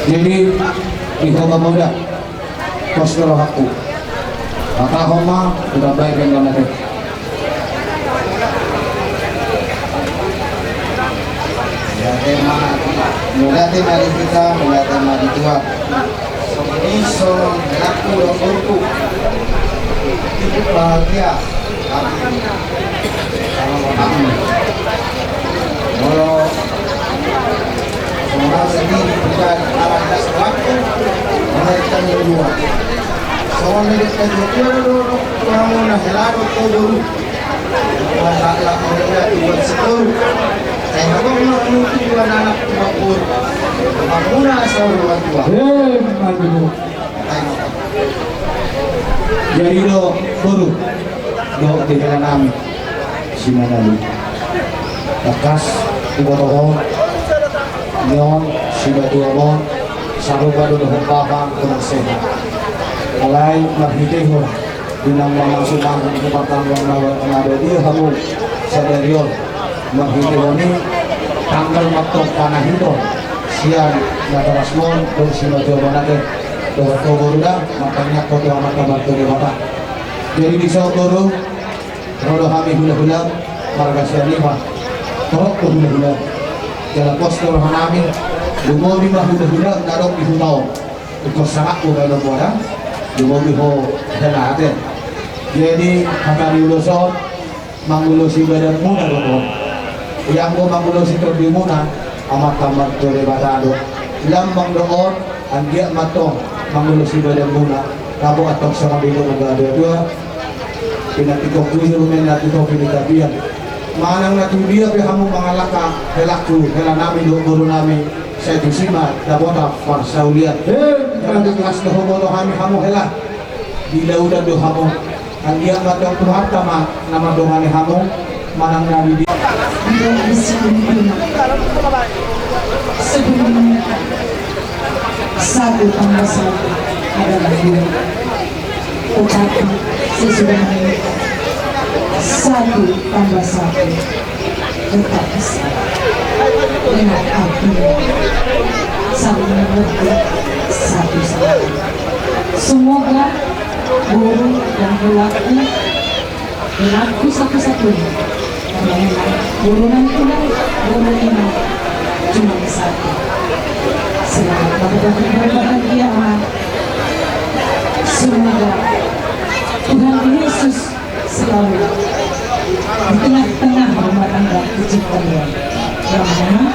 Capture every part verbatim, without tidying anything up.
Jadi, di kota Moda, pos ke rohakku. Maka homa, udah baik yang kena. Mauliate ma di hita, mauliate ma di Tuhan. Songon i, songon i, dohot boru. Bahagia. Molo songon i, sendiri pribadi, ala das waktu, mauliate ma di Tuhan. Songon i, dohot boru, dohot boru, na hela dohot boru. Jadi do, boru, do di hela nami si Manalu. Tangkas, diboto ho, nion, si Batu Abon, sarupa do dohot bapa, kurang sehat. Alai, marhite ho, di na mangasup ahu di partanduan na badia hamu sadari on, marhitehon i tanggal ma tong panahiton sian Natorasmon dohot si Batu Abon ate, dohot ho boru da, martangiang ho tu Amanta Martua Debata. Jadi dison boru, ro do hami hulahulam, marga Sianipar, torop do hulahulam. Jala pos do roha nami, lumobi ma hulahulam na adong di huta on. Ingkon sangap do baenon muada, lumobi ho hela ate. Jadi, hata ni ulos on, mangulosi badanmuna do on. Ia anggo mangulosi tondimuna, Amanta Martua Debata do. Lambang do on, anggiat ma tong mangulosi badanmuna. Dapot antong songon i do, mauliate ma. Pinantikhon tu jolo, pinantikhon tu tapian. Manang na tu dia pe hamu mangalangka, helangku, hela nami dohot boru nami, sai tusi ma dapotan parsaulian. He, jala tangkas do huboto hami hamu hela. Di lautan do hamu. Anggiat ma tong Tuhanta ma na mandongani hamu, manang na di dia. Di dalam isi ini, sebelum menikah, satu tambah satu adalah dua. Tetapi sesudah menikah, satu tambah satu tetap bisa. Dengan artinya, saling mengerti satu sama lain. Semoga boru dan helangku, helangku satu-satunya, karena memang boru nantulang, boru inang cuma satu. Selamat berbahagia, berbahagia, Ama. Semoga Tuhan Yesus selalu di tengah-tengah rumah tangga kecil kalian. Ya, Ama.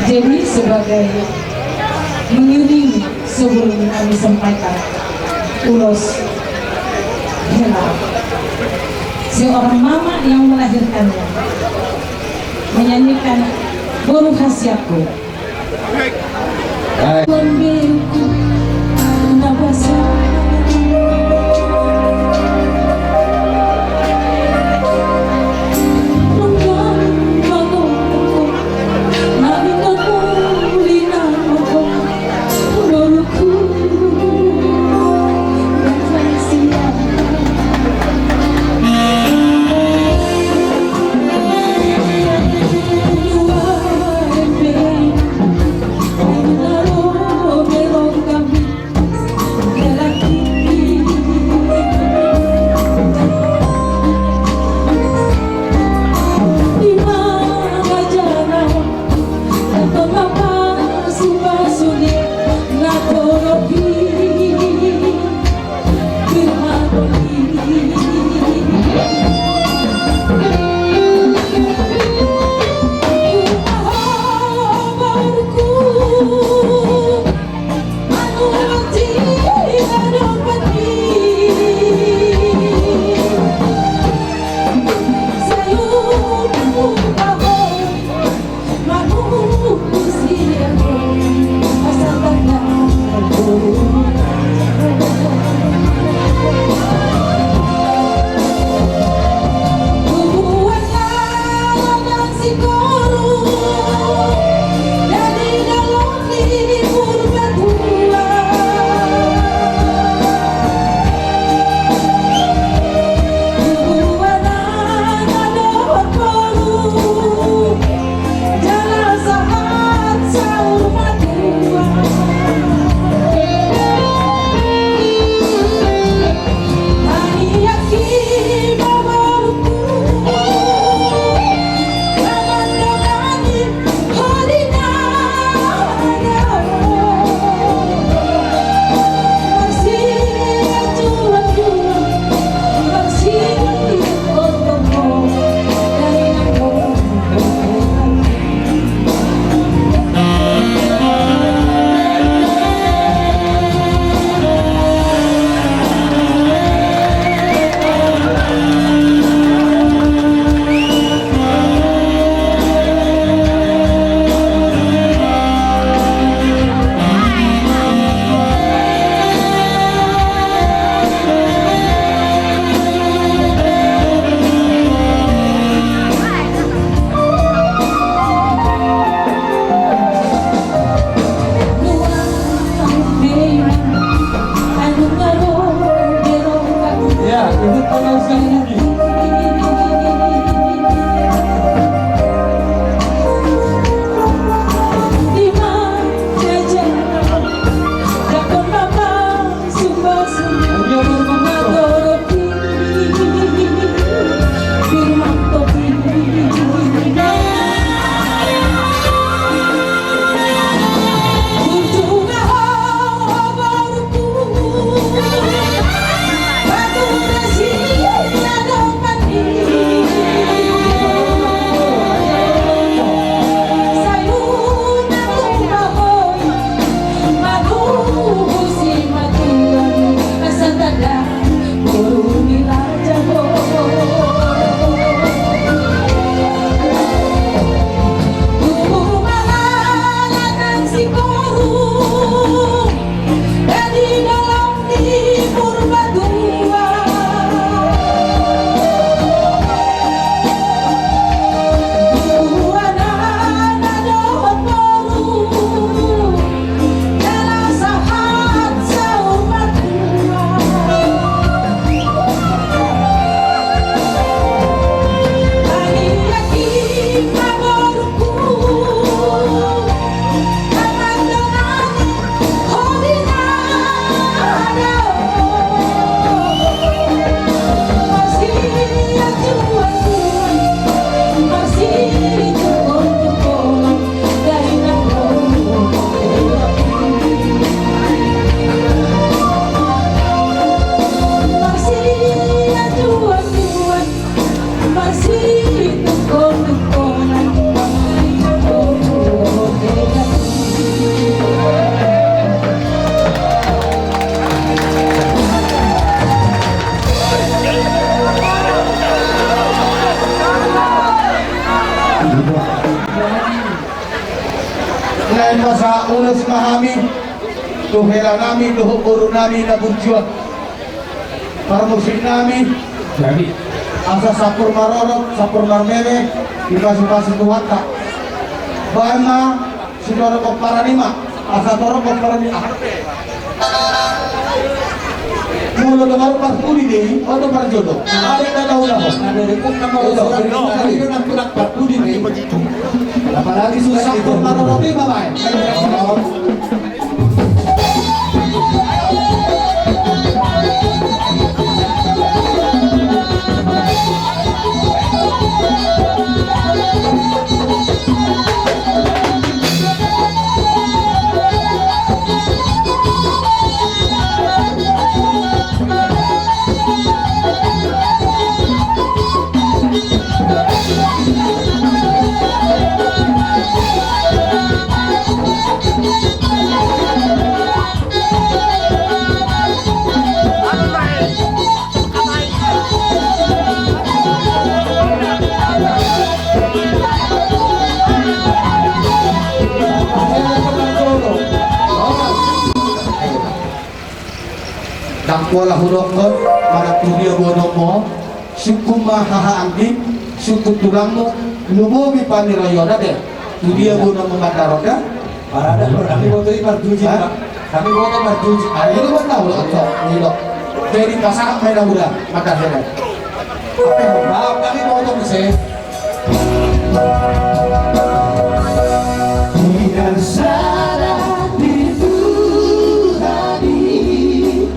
Jadi sebagai mengiringi sebelum kami sampaikan ulos hela, seorang mama yang melahirkannya menyanyikan Boru Hasiatku. Naeng masa ulos ma hami tu hela nami dohot boru nami na burju on, parmusik nami. Jadi, asa sampur marorot, sampur marmeme, dipasupasu Tuhanta. Baen ma sitorop pomparan i ma, asa torop pomparan i. Molo do baru parpudi do i, oto parjolo. Ada kata ulah. Ada ribut nama ulah. Ada ribut nama ulah. Parpudi do i. Apalagi susah itu. Parpudi ma baen. Ndang pola hudokkon manang tu dia boanonmu, sungkun ma haha angging, sungkun tulangmu, lumobi panirayona de. Tu dia boanonmu mandaron da. Parada, kami boto i marjuji, Pak. Kami boto marjuji. Ayo, lu kan tahu, lo, lo, lo. Jadi, pasangan main udah, mata saya. Apa yang mau? Kami boto bisa. Tidak salah di Tuhan ini.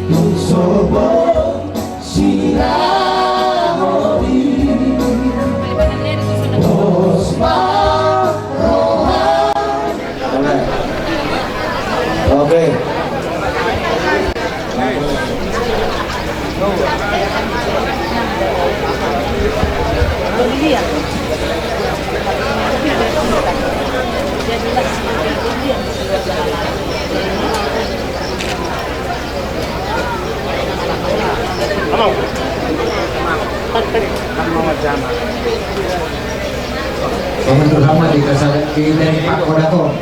Tung sobo sirahon i. Pos ma roha. Oke. Halo. Sama-sama di kasar, di dari Pak Kodako.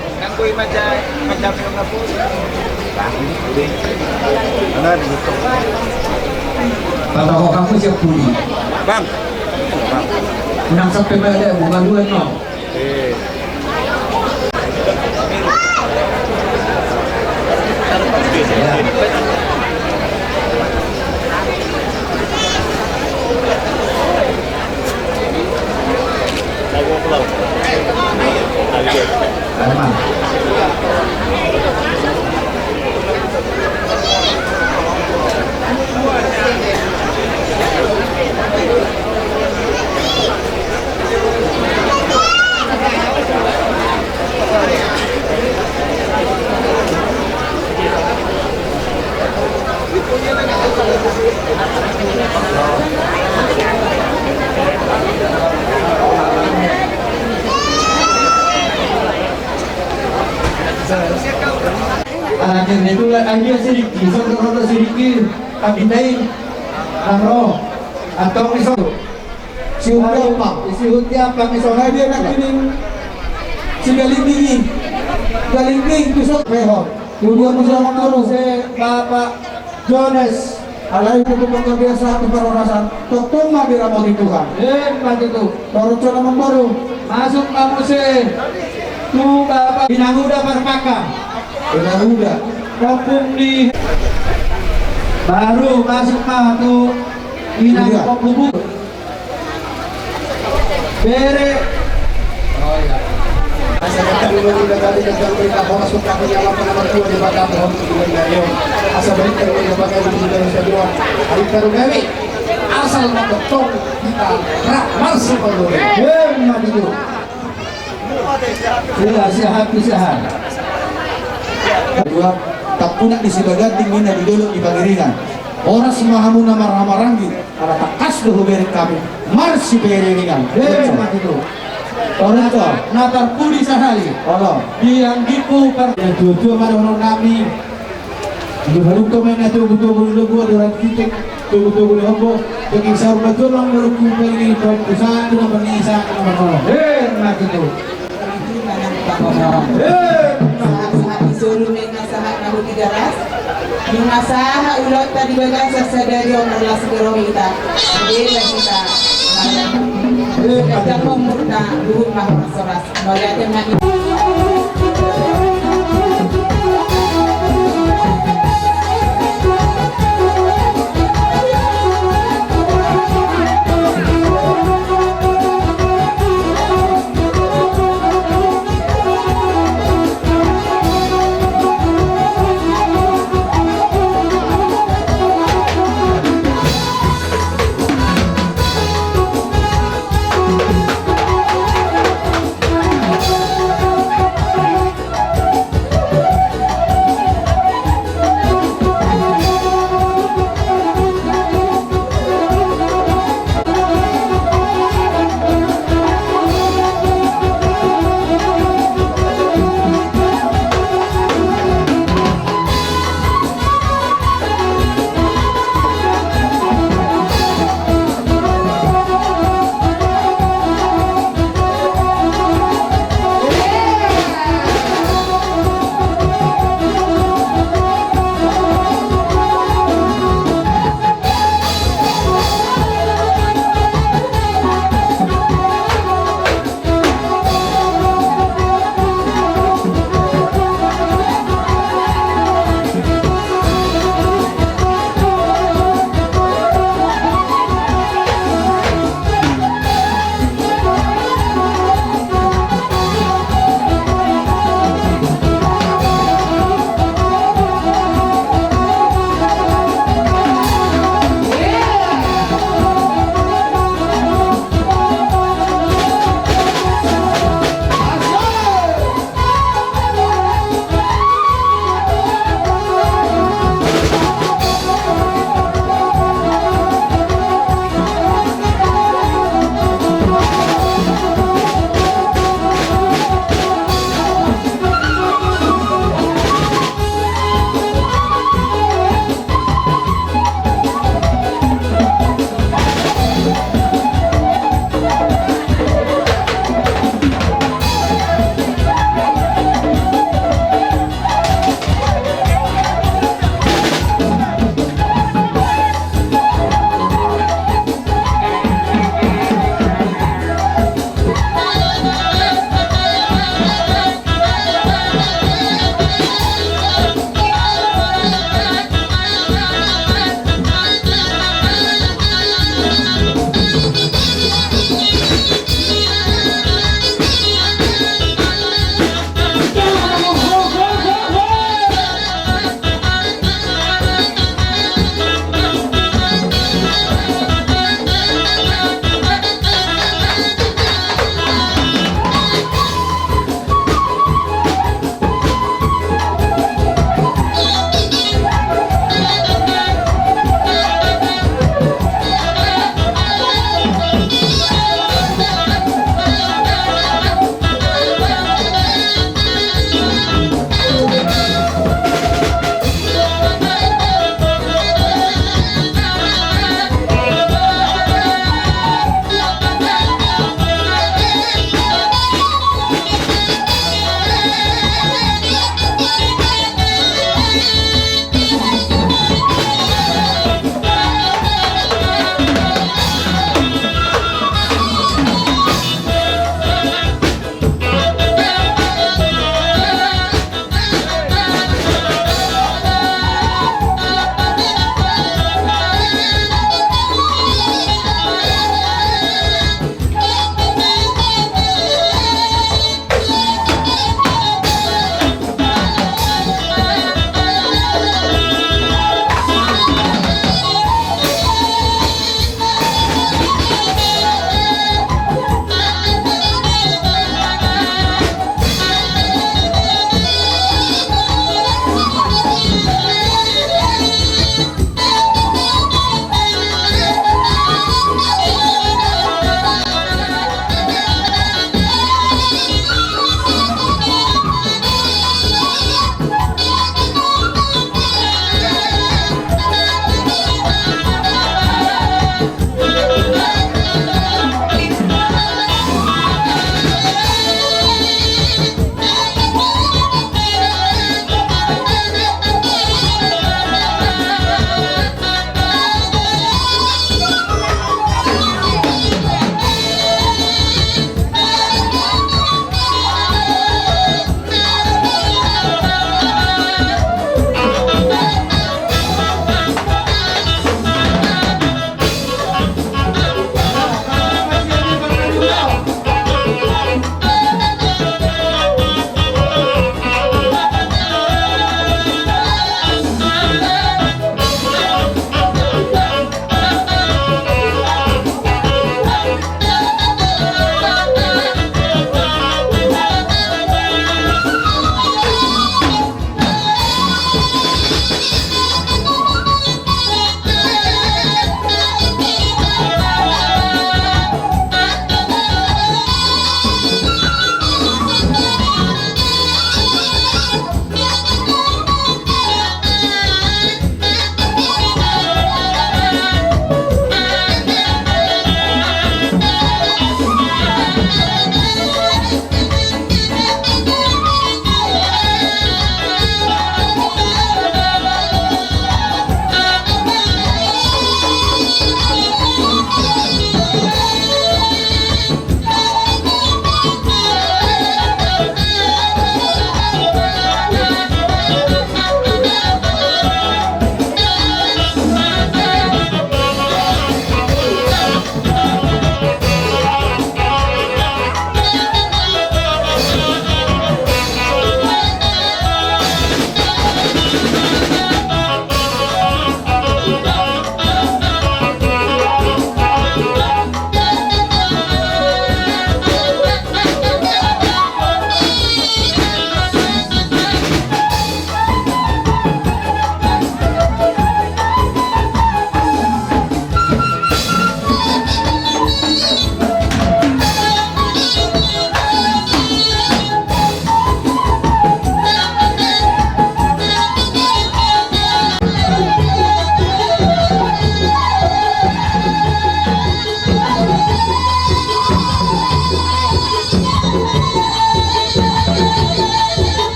Patoko kamu siap pudi. Bang. Unang sampai pada bunga dua no. Akhirna itulah, akhirna sidiki, soto-soto sidiki, tapi tai, nang ro, atau iso. Si Uti apa? Si Uti apa? Misalnya dia nak ini, si Galinding, Galinding, tu sok. Rehot. Kemudian misalnya terus, eh, Bapak Jones. Alai itu pun biasa, itu perorasan. Tokong ma diramoti Tuhan. Eh, Pak itu. Baru coba membaru. Masuk ma muse. Tu Bapak Inang Uda Parpaka. Inang Uda. Kampung di baru masuk ma tu Inang Uda. Kampung. Bere. Oh, iya. Asa datang dulu, udah tadi datang berita horas, suka punya alam, pernah bertua di Batam, horas di Bengkayong. Asa berita dulu, udah pakai di Bengkayong, saya bilang, hari baru kami, asal nak betul, kita rak, masuk dulu. Benar itu. Iya, sehat, sehat. Dua, tak punya di Sibaganding, mina di Dolok, di Pangiringan. Horas ma hamu na marhaha maranggi. Ala tangkas do hubereng hami marsibereng. Emma tutu. Olo. Na parpudi sahali. Olo. Di anggingku par. Yang tujuh mana orang kami. Di baru kau main itu betul betul betul betul betul betul betul. Jadi saya betul orang baru kumpul ini kau pesan dengan menisa dengan orang. Emma tutu. Sahat-sahat ni solu, nunga sahat na hu Tigaras. Nunga sahat ulaonta di bagasan sadari on, marlas ni roha hita. Bela hita. Panjang umurta, luhut ma horas-horas. Mauliate ma.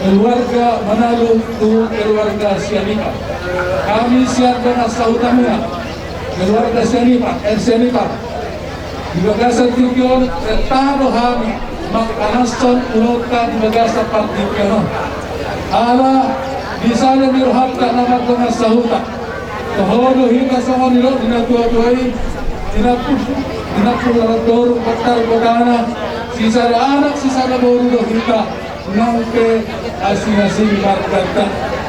Keluarga Manaluk tu keluarga Sianipar. Hami sian dongan sahutamuna, keluarga Sianipar, R Sianipar. Di bagasan tingki on, rap do hami mangkanashon ulaonta di bagasan partingkian on. Ala di sada ni rohanta na mardongan sahuta. Toho do hita songon nidok ni natuatua i, tinampul, tinampul anak toru, patar potana, sisada anak, sisada boru do hita. Nang pe asing-asing marganta.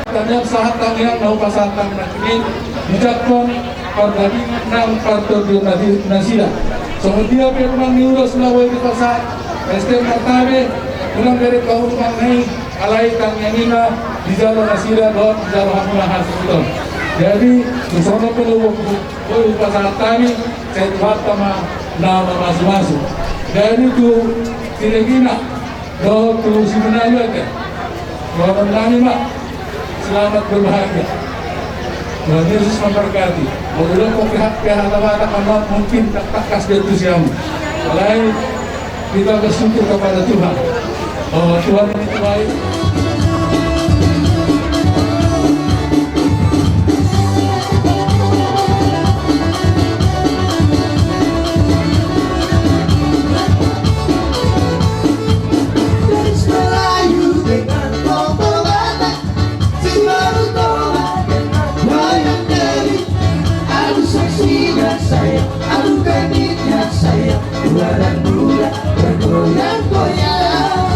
Tangiang sahat tangiang na hupasahat tangiang nangkin, dijangkon pardagingkon nang partondion nasida. Songon dia pe rumang ni ulos na boi dipasahat, S T M martabe, unang bere paurungan nai, alai tangiang i ma dijalo nasida dohot dijalo hamuna hasuhuton. Jadi songon on pe na boi hupasahat hami, sai Tuhanta ma na mamasumasu. Jadi tu Siregina dohot tu si Benalu ate. Dohonon nami ma, selamat berbahagia. Tuhan Yesus memberkati. Molo didok pe hata-hata, mungkin tak tangkas di antusiamu. Alai kita bersyukur kepada Tuhan bahwa Tuhan itu baik. Adu seksinya sayang, adu genitnya sayang, dua dan dua bergoyang-goyang.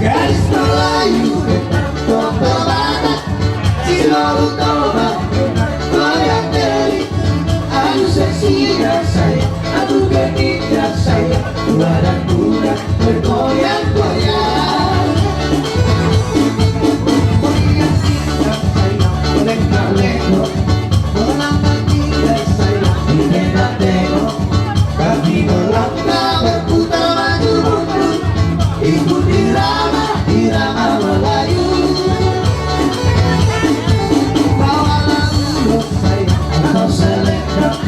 Gadis Melayu dengan tompel Batak, si Lolo Toba dengan goyang diri. Adu seksinya sayang, adu genitnya sayang, dua dan dua bergoyang-goyang. Ikuti irama, irama Melayu. Bawa lagu dong sayang, atau selendang.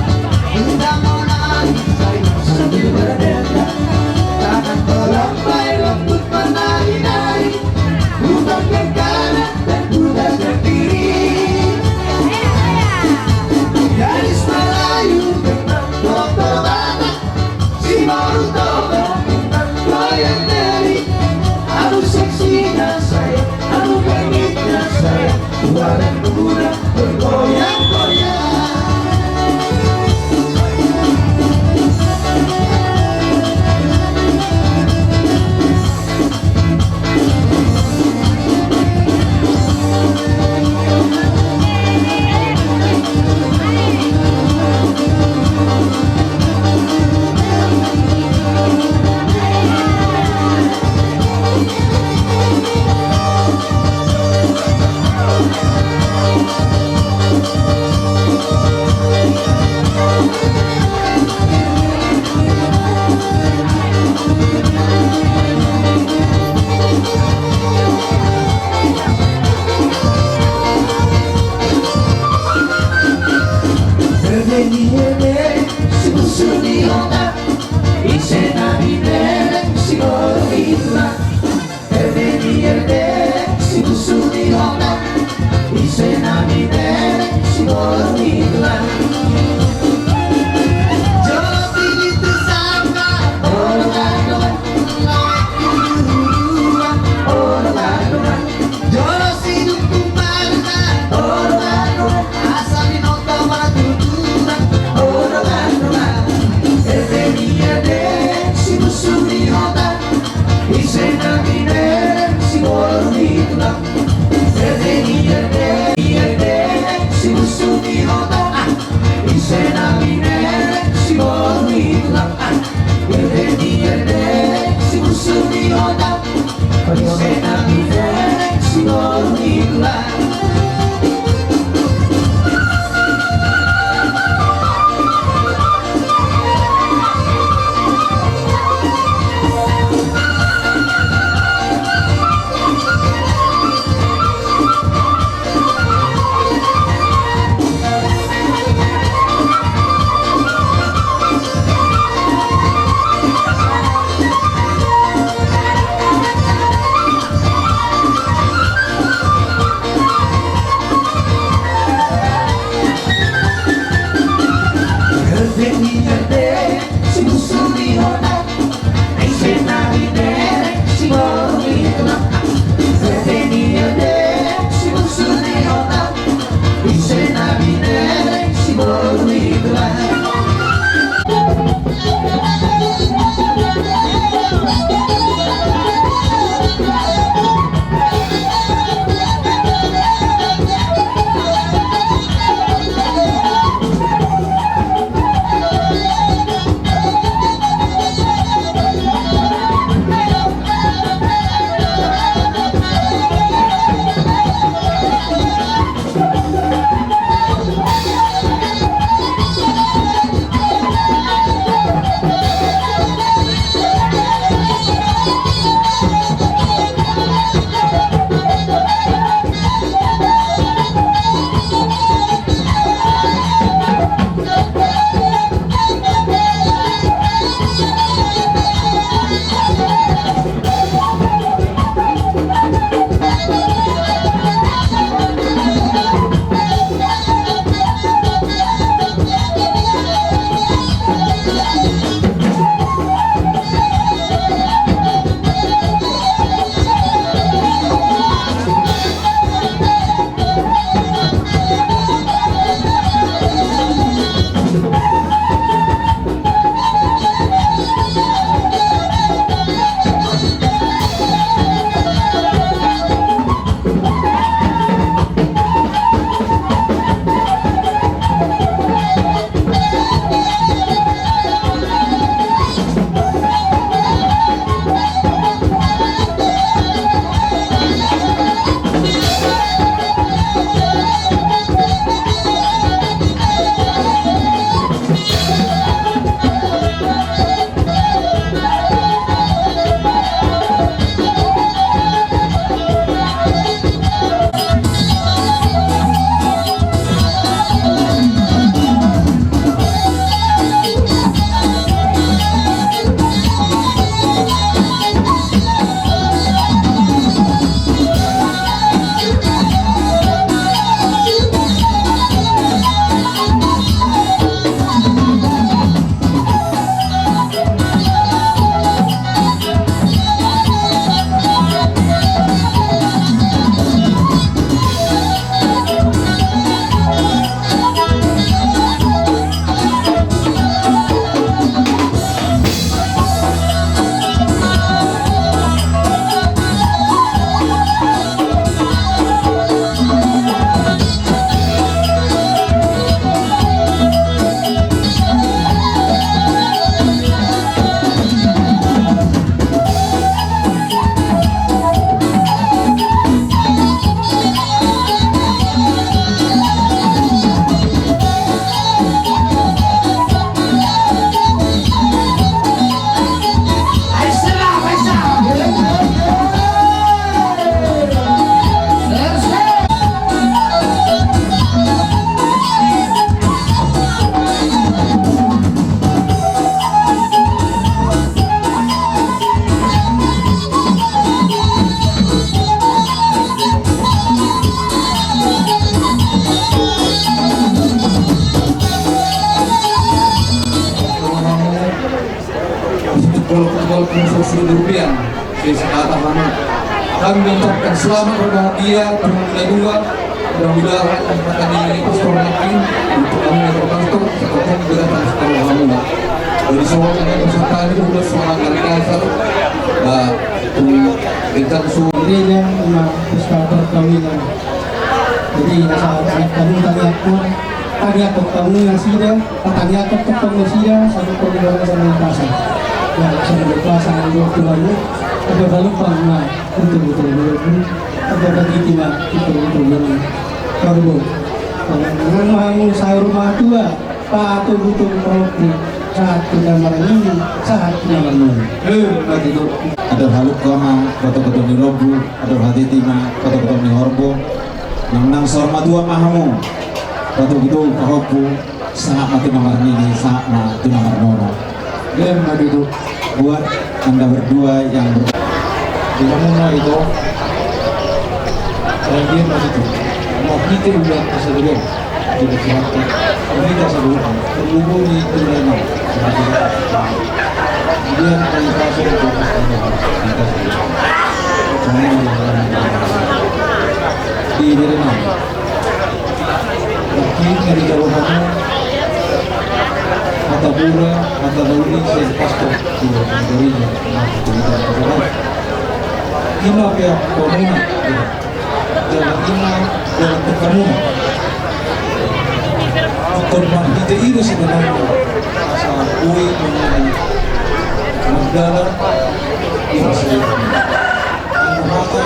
Kita mau nari sayang sambil berdendang. Tangan melambai, lembut menari-nari. Putar ke kanan dan putar ke kiri. Gadis Melayu dengan tompel Batak, si Lolo Toba dengan goyang diri. Adu seksinya sayang, adu genitnya sayang, dua dan dua bergoyang-goyang. Gol-gol khusus di Rupiah. Oke, sekata hana. Kami mengucapkan selamat berbahagia, terima kasih dua. Mudah-mudahan pertandingan ini pastor makin untuk kami yang berpastor, seperti yang sudah pastor lama. Jadi semua kami peserta ini juga semangat dari dasar. Nah, kita semua. Ini dia, Ima, pastor perkawinan. Jadi, asa, kami tangiangkon, tangiangkon hamu nasida, tangiangkon tongtong nasida, sampe pernikahan sama yang pasang. Ya, sama yang pasang, dua bulan ini. Adong halumpang ma butubutu ni lobu, adong hatiti ma butubutu ni horbo. Nang ma hamu saur matua, patogutogu pahompu, sahat tu na marnini, sahat tu na marnono. Emma tutu. Adong halumpang ma patogutogu ni lobu, adong hatiti ma patogutogu ni horbo. Nang, nang saur matua ma hamu, patogutogu pahompu, sahat ma tu na marnini, sahat ma tu na marnono. Emma tutu. Buat anda berdua yang ber- Di hamuna ito. Terakhir ma tutu. Mau kita buat asa dulu. Jadi kita, kita asa dulu. Perlu beli itu lagi. Kemudian kita asa dulu. Kita asa dulu. Di diri mana? Tapi dari jauh kamu, hata murah, hata lauli, saya pastor, tidak menggorinya, nah, tidak terkenal. Ima pea pamuna, ya. Jangan ima, jangan terkenal. Bukan mah kita ini sebenarnya, asal kui mengenai Mandala, ini sebenarnya. Yang mata,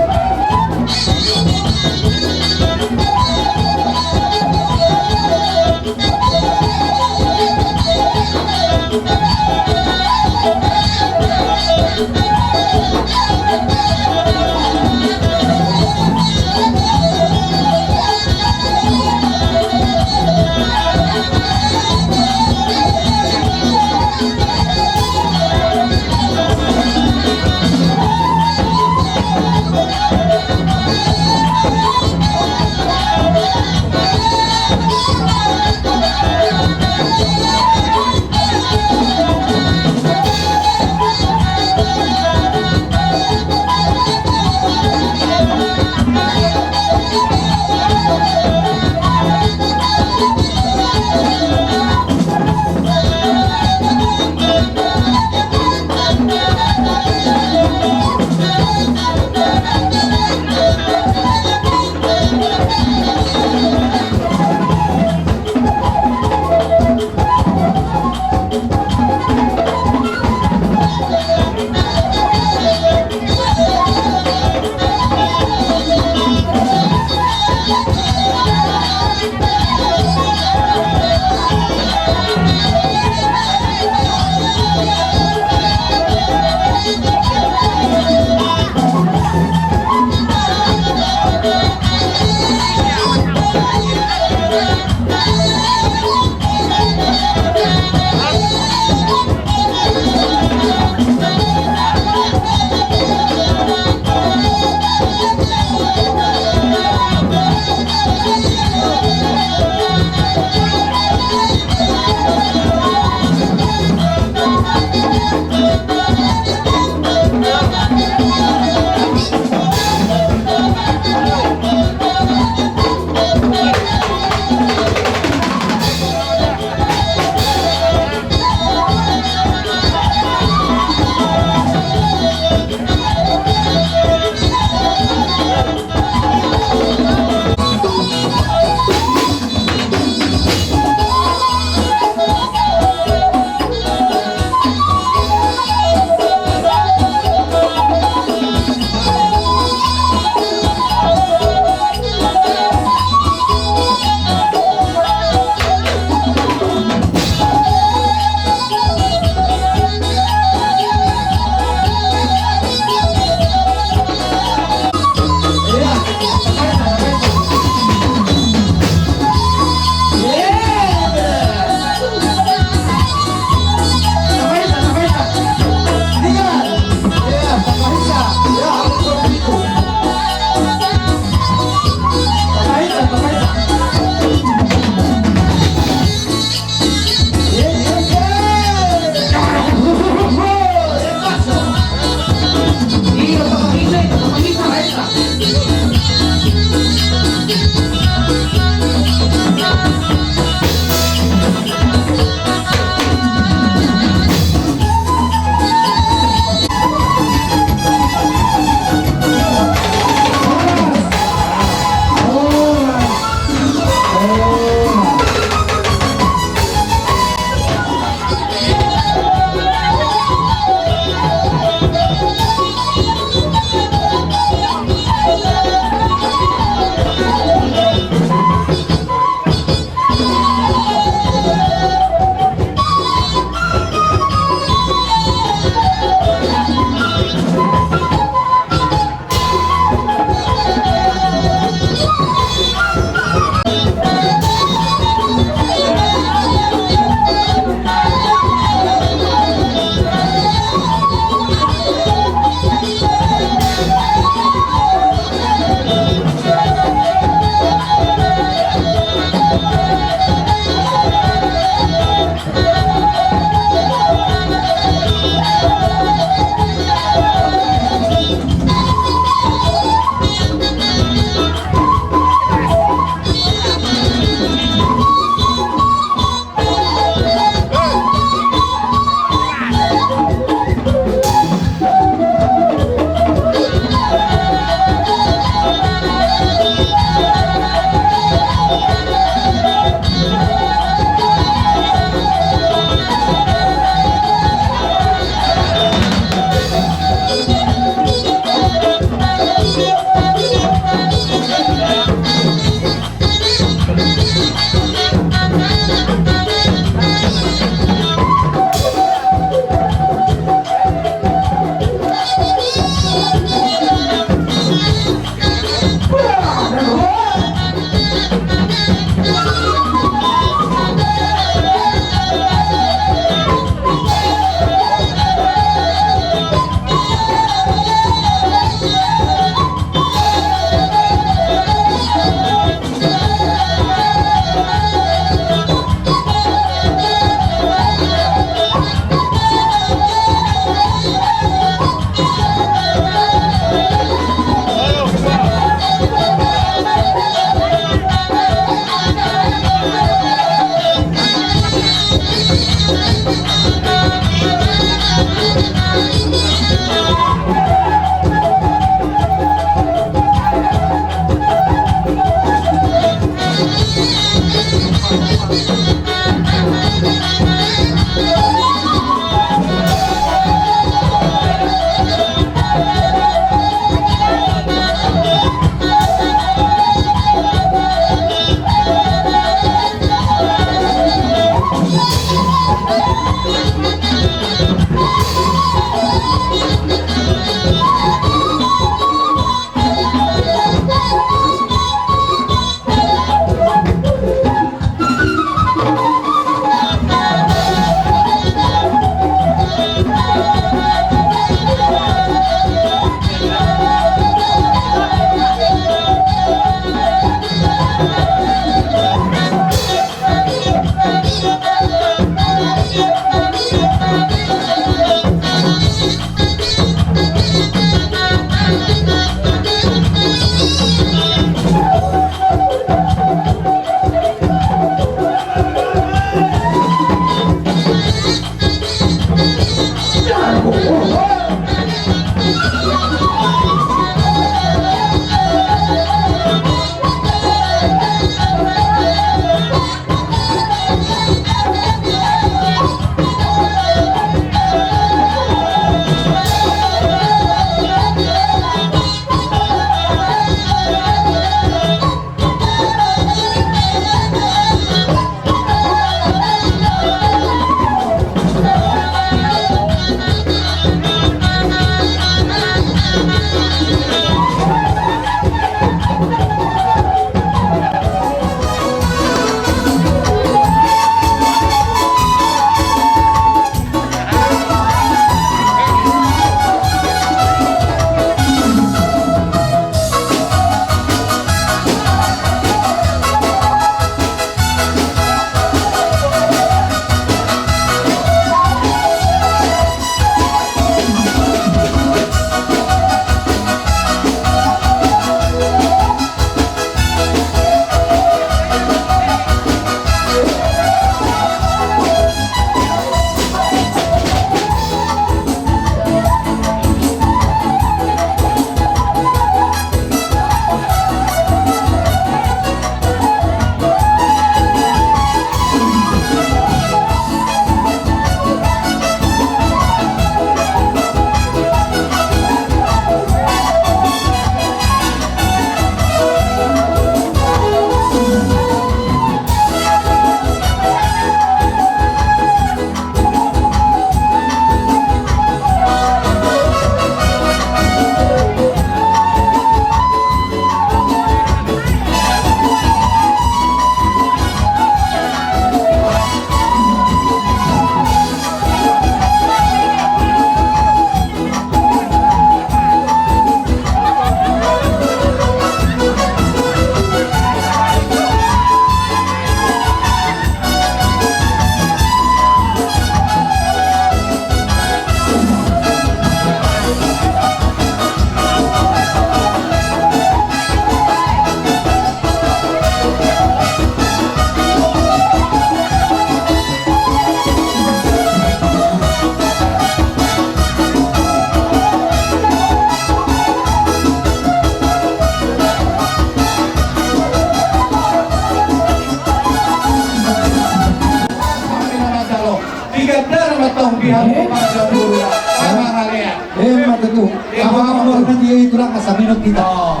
Mantong pihak. Eh? Panggabean guru. Sama kalian. Eh, mantap tuh. Ya, apa, apa, apa, apa, apa, dia itu lah, kasaminan kita. Oh.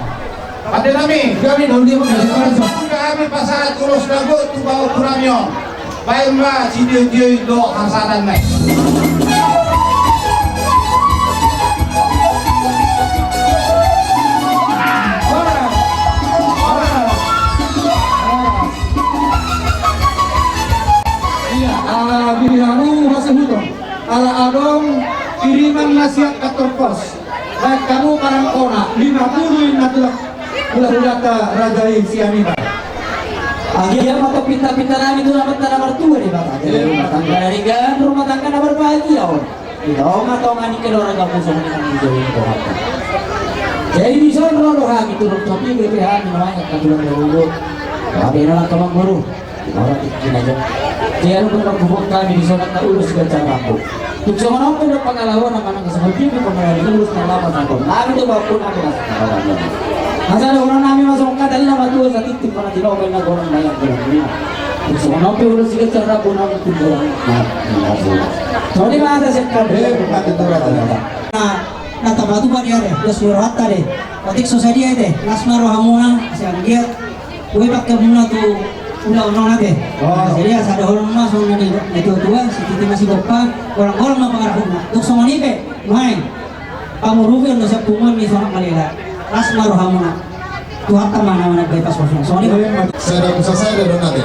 Ate nami. Kami dahulu dia pakai. Kami pasahat ulos na gok tu baoa tu nami on. Baen ma sijojoi do hasadan nai. Ia, ala bihamu hasuhuton, ala adong kiriman na sian kantor pos. Baen hamu barang ona, lima pulu i na tulang hulahulanta raja i sian iba. Agia ma tong pintapinta nami tu Amanta na martua Debata. Jadi rumah tangga na denggan, rumah tangga na berbahagia on. Di tongatonga ni keluarga musang ni kami jadi Tuhanta. Jadi dison ro do hami turun topi B P H ni namanya katulang dahulu. Tapi nolak kamang guru. Ora tingki na jo. Dia lu pernah gubuk kami di sana tak ulus ke cara aku. Tuk sama nonton dan pengalaman apa nang seperti itu pengalaman ulus na lama satu. Nami tu bapak nami rasa pengalaman. Masa ada orang nami masuk kata lama tua satu itu pernah tidak pernah orang banyak orang. Tuk sama nonton ulus ke cara aku nami tu orang. Nah, nah, nah. Sorry masa sekali. Eh, bukan itu rata-rata. Nah, na tapatupa dia deh, dos ni rohanta deh. Otik so sadia deh, las ma rohamuna, sian dia. Ue pakke muna tu ula onona deh. Oh. Jadi ya sada holan ma songon na ni na tuatua, sititi ma sigompa, golanggolang ma pangarahutna. Tuk songon i pe, nuaeng. Pangurupion do sian punguan ni Sonak Malela. Las ma rohamuna. Tuhanta ma na manambai pasosna. Songon i ma. Sada pusasada do nate.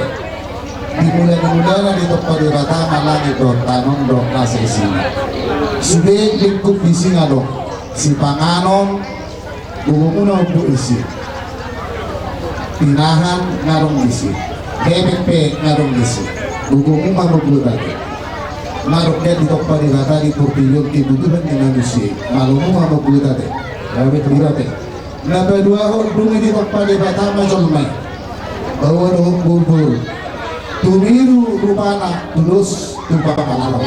Di mula ni mulana ditompa Debata ma langit dohot tano on dohot nasa isina. Sude lingkup di si nga do. Sipanganon, gogomuna mambuat di si. Pinahan nga adong di si. Bebek pe nga adong di si. Gogomu ma mambuat ate. Nga adong ditompa Debata di portibi on kebutuhan ni manusia. Malomu ma mambuat ate. Bebek ate. Na paduahon dung i ditompa Debata ma jolma i. Baoa dohot boru. Tumiru rupana tudos tu pangalaho.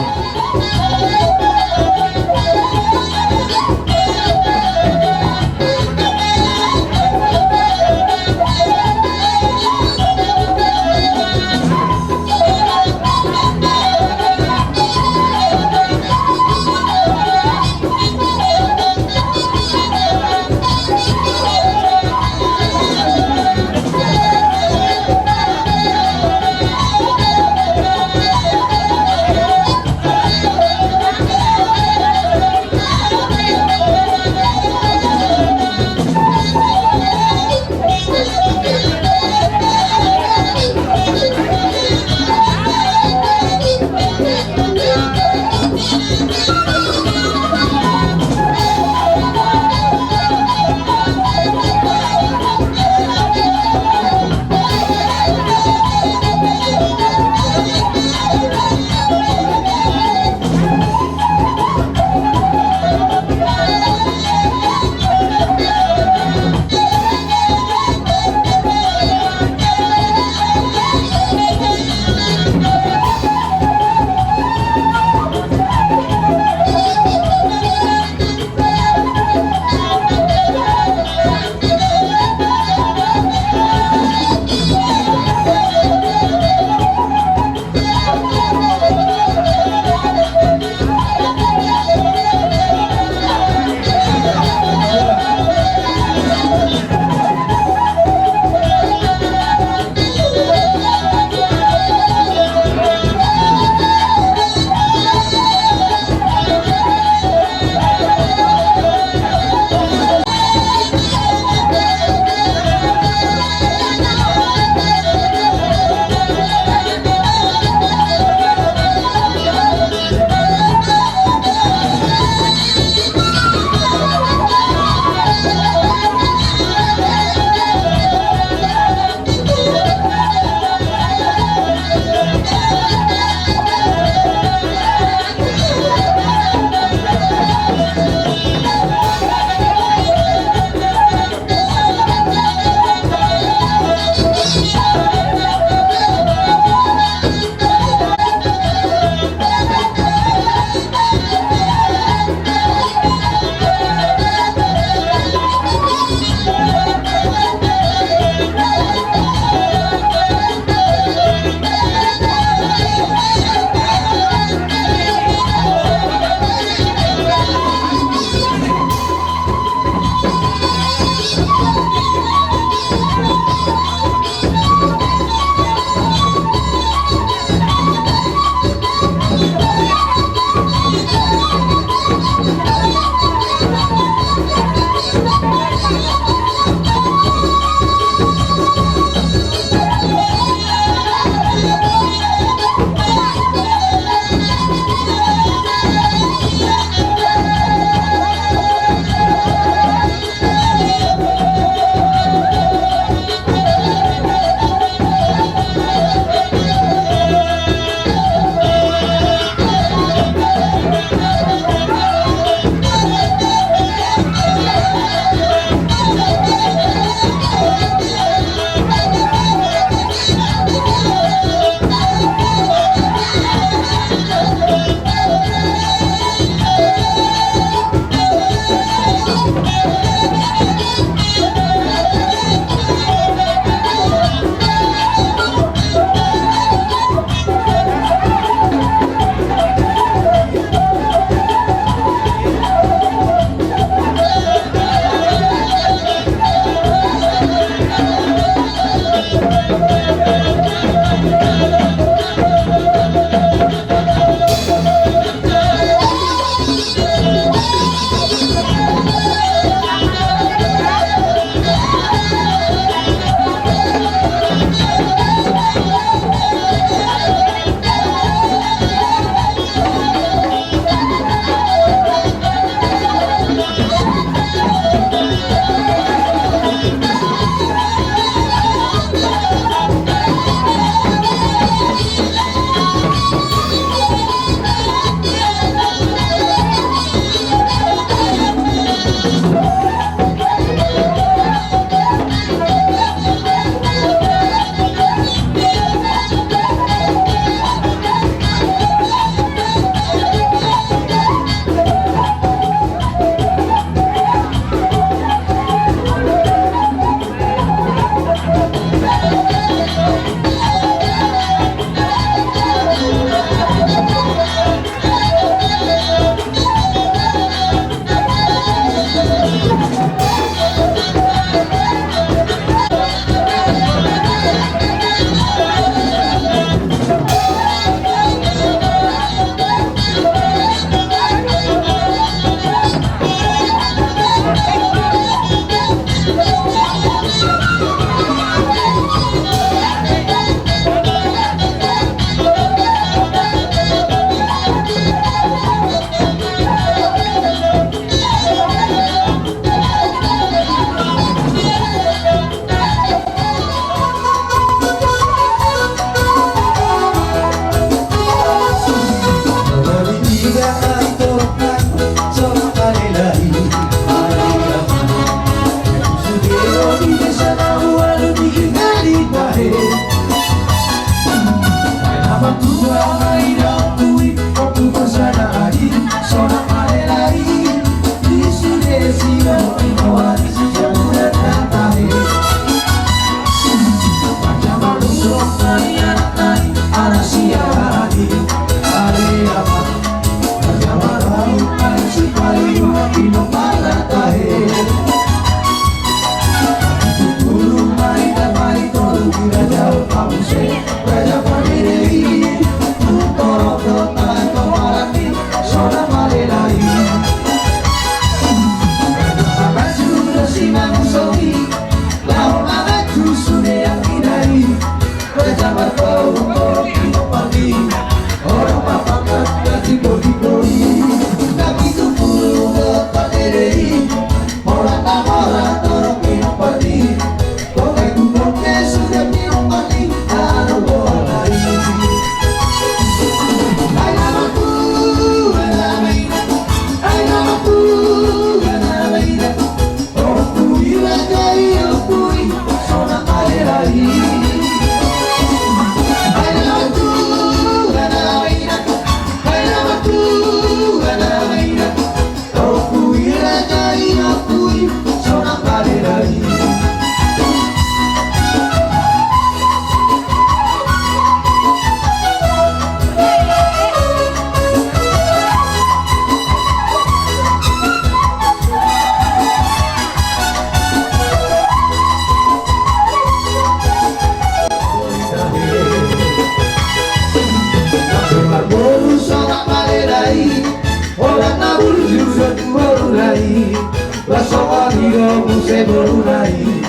Holan na burju do tu boru nai, basa ni do muse boru nai.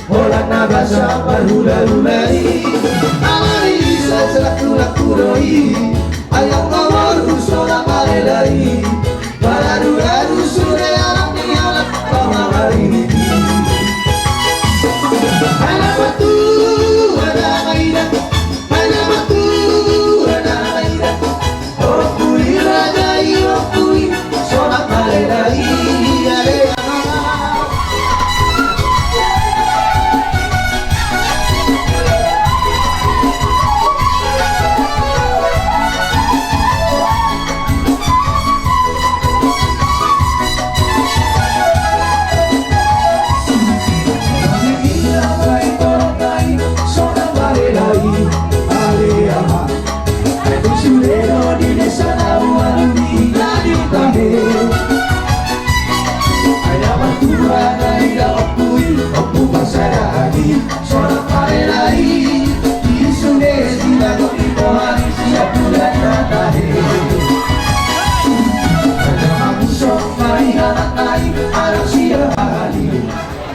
Holan na basa parhulahula i, ala ni i so selak tulak tu do i. Ayang do boru so na marela i, maradu-adu sude anak ni anak pamangari ni i. Anak batu, anak aida, anak batu, anak aida.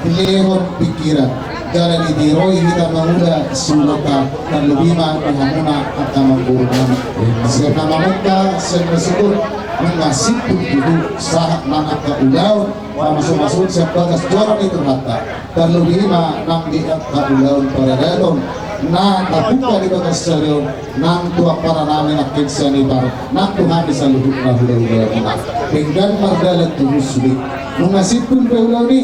Lehon pikiran, jala ditiroi hita mangula sudok, tarlobi ma di hamuna angka amangboru nami. Sian na mamungka, sian na syukur, nunga simpul tutu sahat nang angka ulaon pamasu-masuon sian bagas joro ni Tuhanta. Tarlobi ma nang di angka ulaon paradaton na tapungka di bagas sadari on, nang tu ampara nami nangkin sian ipar, nang tu hami saluhutna hula-hula muna. Denggan mardalan tubu sude. Nunga simpul pe ulaon i,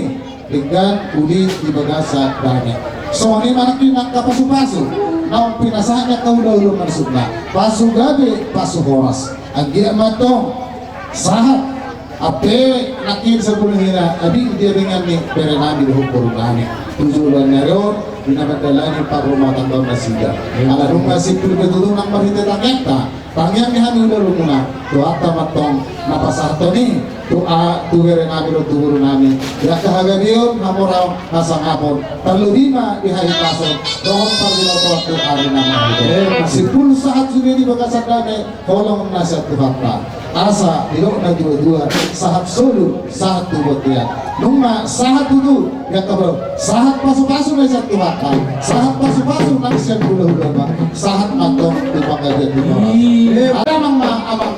denggan uli di bagasan dame. Songon i ma nangkin angka pasu-pasu naung pinasahat ni angka hula-hula marsitna. Pasu gabe, pasu horas. Anggiat ma antong sahat, ampe nangkin sampulu hira, abing di abingan ni bere nami dohot boru nami tu joloan ni ari on, di na mandalani parrumatanggaon nasida. Ala nunga simpul pe tutu nang marhite tangiangta, tangiang ni hami hula-hula muna, Tuhanta ma antong na pasahathon i tu a, tu bere nami dohot tu boru nami di angka hagabeon, hamoraon, hasangapon, tarlobi ma di hahipason dohot parbinotoan tu ari na magodang. Simpul sahat sude di bagasan dame, holong na sian Tuhanta. Asa didok na tua-tua, sahat solu sahat tu bontean. Nunga sahat tutu, ya kabau, sahat pasu-pasu na sian Tuhanta, sahat pasu-pasu na sian hula-hula ma, sahat ma antong tu panggabean ni Tuhan. Amang ma, amang.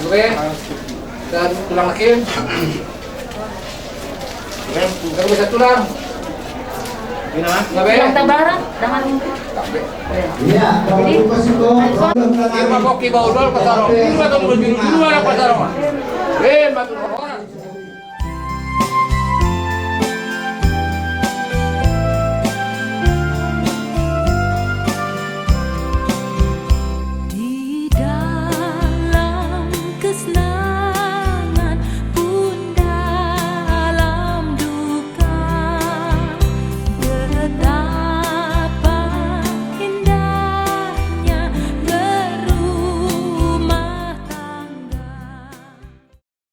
Oke. Dan tulang lagi. Oke, bisa tulang. Tulang Tabarat, dengan Iya, kalau buka situ, Irma Boki Baudol Pasarong. Irma Tolu Bajulu, Irma Pasarong. Eh, Batu.